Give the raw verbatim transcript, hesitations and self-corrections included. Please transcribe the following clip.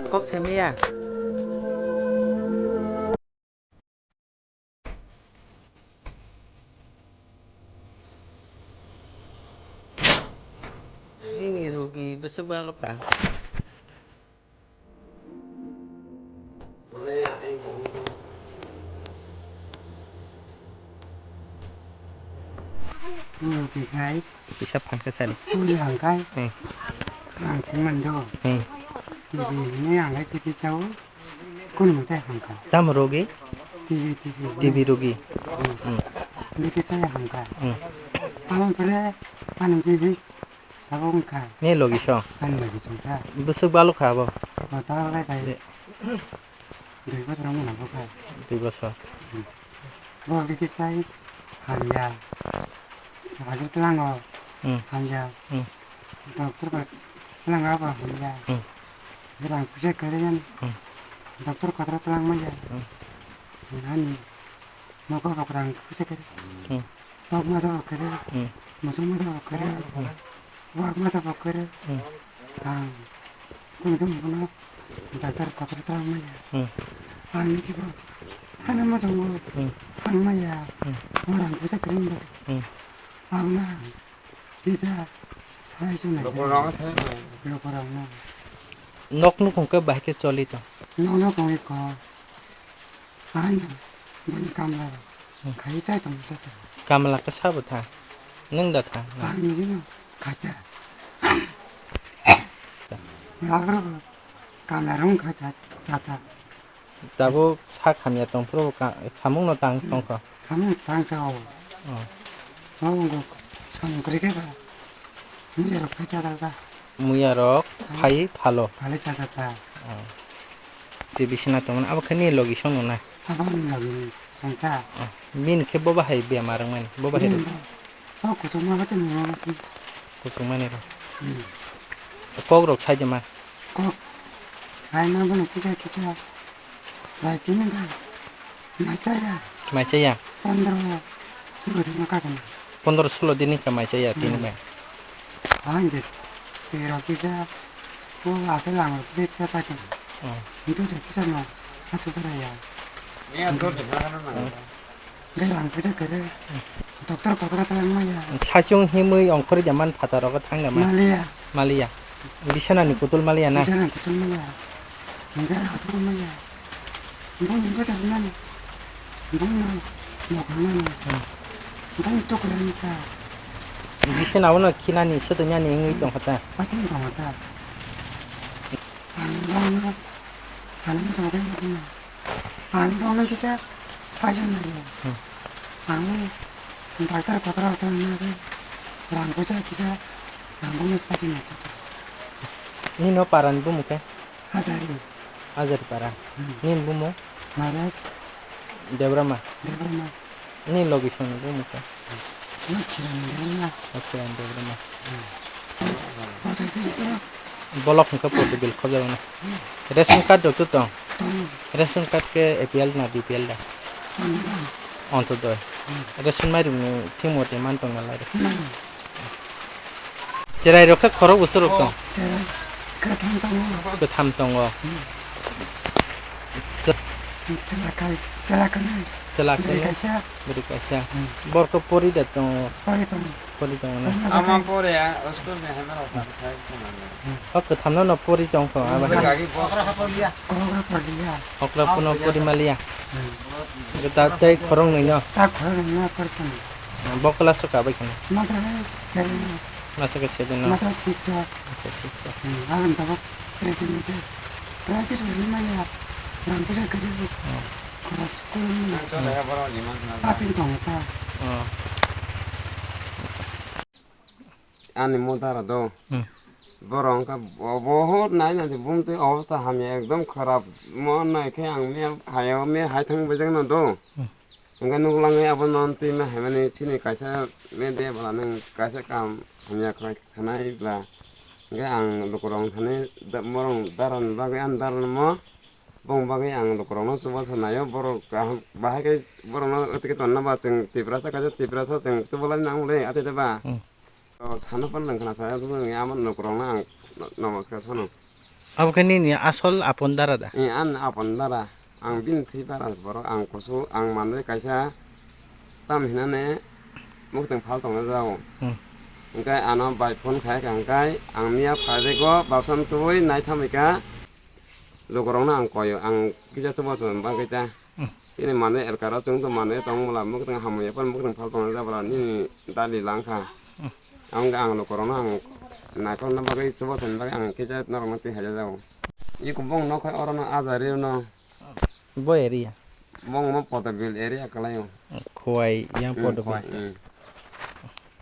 Kok semiya. Ini rugi besok bang apa? Ini rugi kai. Bisa pangsa sari. Ini rugi kai. Hmm. Ang sih mendo. Hmm. Ini, ini ang kai kita tahu. Kunu mate hamkha. Tamo rogi? T V, T V. T V rogi. Hmm. Hmm. Bete saya hamkha. Hmm. Tamo pore, ano T V, tabo wngkha. Ne logi so? Ano logi songkha. Busuk balu kha abo? O, ta lai bai. De. Dui bosor wngmano bo kha. Dui bosor. Hmm. Bo bete sai hamya. Hajir tlango. Hmm. Hamya. Hmm. Doctor ba tlango abo hamya. Hmm. Rang puisa kwrwi yan. Hmm. Doctor kotor tlang maya. Hmm. Nani nogo bok rang puisa kwrwi. Hmm. Tok masa bok kwrwi. Hmm. Musu masa bok kwrwi. Hmm. Wak masa bok kwrwi. Hmm. Ang kun kun bono doctor kotor tlang maya. Hmm. Ang ni sibo hana masa ngo. Hmm. Ang maya. Hmm. Orang puisa kwrwi ba. Hmm. Ang na. Kisa, sai chunai. Lokorok sai. Lokorok no. Nok nukhung khe bahai khe choli to. Nok nukhung ko. Ano, bini kamla rok. Hmm. Khai chai tong sa ta. Kamla khe sabo tha. Nwng da tha. Ang ni no khaita. Agro kamla rong khaita, ta ta. Tabuk sak hamya tongphuru ka-, samungno tang tongkha. Samung tang sao. Oh. Abo wngkha samung kwrwi khe ba. Muya rok phai cha da. Muya rok phai phalo. Phale cha cha ta. Oh. Je bisina tongmani abo khe ni logi song nai. Abo ni logi song ta. Oh. Min khe bo bahai bemar wngmani. Bo bahai. Min rok. Bo, bo kuchukma bo tei mungma bo tei. Kuchukmani rok. Hmm. Kok rok sai de ma. Kok. Sai ma bono kisa kisa. Rai tini bai. Mai chaya. Mai chaya. Pondro. Sulo tini kakana. Pondro sulo dini ka mai chaya tini bai. Anje. Tiro kisa. O apel ang kisa kisa sai tini. Oh. Itu de kisa no. Asu kara ya. Ni ang kau de kakana ma. Gai rang puja kere. Doctor kotor tlang maya. Sachung himui ongkhorwi da man phataro ko thang da man. Maliya. Maliya. Bisana ni kutul maliya na. Bisana kutul maya. Gai hathor maya. Boni basa nani. Bono mokol nani. Hmm. Boni tokra ni ka. Bisana ono khinani sotonyani wngwi tongkha ta. Patin tongkha ta. Ang bono sana masa masa. Ang bono kisa saja nayo. Hmm. Ang doctor kotor kotor nayo. Rang puja kisa ang bono saja nayo. Ini no paran bumu khe? Hajari. Hajari para. Hmm. Nini bumu? Maharaj. Debrama. Debrama. Nini logi song bumu khe? Nokhiran Debrama. Nokhiran Debrama. Hmm. Kotor pin pura. Bolok hwnkhe pordo bil khobjagna. Ration card rok to tong? Tong. Ration card khe A P L na B P L da? Ontodoi. Ontodoi. Hmm. Ration mairum ni thik mate man tong na lai rw. Hmm. Cherai rok khe khorok bwswk rok tong? Cherai kwtham tongo. Kwtham tongo. Hmm. Che- Chwla kai, chwla kanai. Chwla bwrwi khe kaisa. Bwrwi kaisa. Hmm. Borok to pori da tongo. Pori tongo. Pori tongo na. Ama pore ya, school ni hema rok tang khai khna. Hok kwtham no no pori tong kho aba. Gagi bo. Okra pori ya. Okra pori ya. Okra puno pori maliya. Hmm. Gata tei khorong nwi no. Ta khorong nwi no pori tongo. Bo class o kabai khna. Masa seven. Masa ke seven no. Masa six o. Masa six o. Hmm, abang tabok private ni te. Private ni maya. Rang puja kari. Hmm. Khorok kwrwngni. Patwng tongo ta. Oh. Ani mo dara do. Hmm. Borok wngkha bo-, bohor nai nai bumtwi obostha hamya ekdom khorap. Mo nai khe ang me hayo me hai thang bejak no do. Hmm. Hwnkhe nuk langwi abono twi ma haimani chini kaisa media bwla nwng kaisa kam hamya khlai thanai bwla. Hwnkhe ang lukurok thani da-, borok daran bagwi ani daran mo. Bong bagwi ang lukurokno chubachu naio, borok kaham, bahai khe borokno ote khe tonna ba, chwng Tiprasa kaisa Tiprasa chwng chubalai nang le, ate de ba? Hmm. To sana pan nang khna saya, bini amo lukurokno ang no-, nomoskar sano. Abo khe nini asol apon dara da? Eh, an apon dara. Ang bini thwi bara borok, ang kusu, ang manwi kaisa tam hinane muktwng phal tongna jao. Hmm. Hwnkhe ano bai phone khai kha hwnkhe ang miya phaibeko baksa tubui naithamwi kha. Lukurokno ang koyo, ang kisa chubachu bagwi ta. Hmm. Chini manwi elkaro chwng to manwi tong bwla, muktwng hamya phano muktwng phal tongna jabwla nini dali langkha. Hmm. Ang ang lukurokno ang naikolna bagwi chubachu bagwi ang kisa norokno twi haja jago. Iko bong nokha orono ajari no. Bo area? Bong mo Potabil area kalaio. Khowai yang Hmm, Potabil. Khowai, hmm.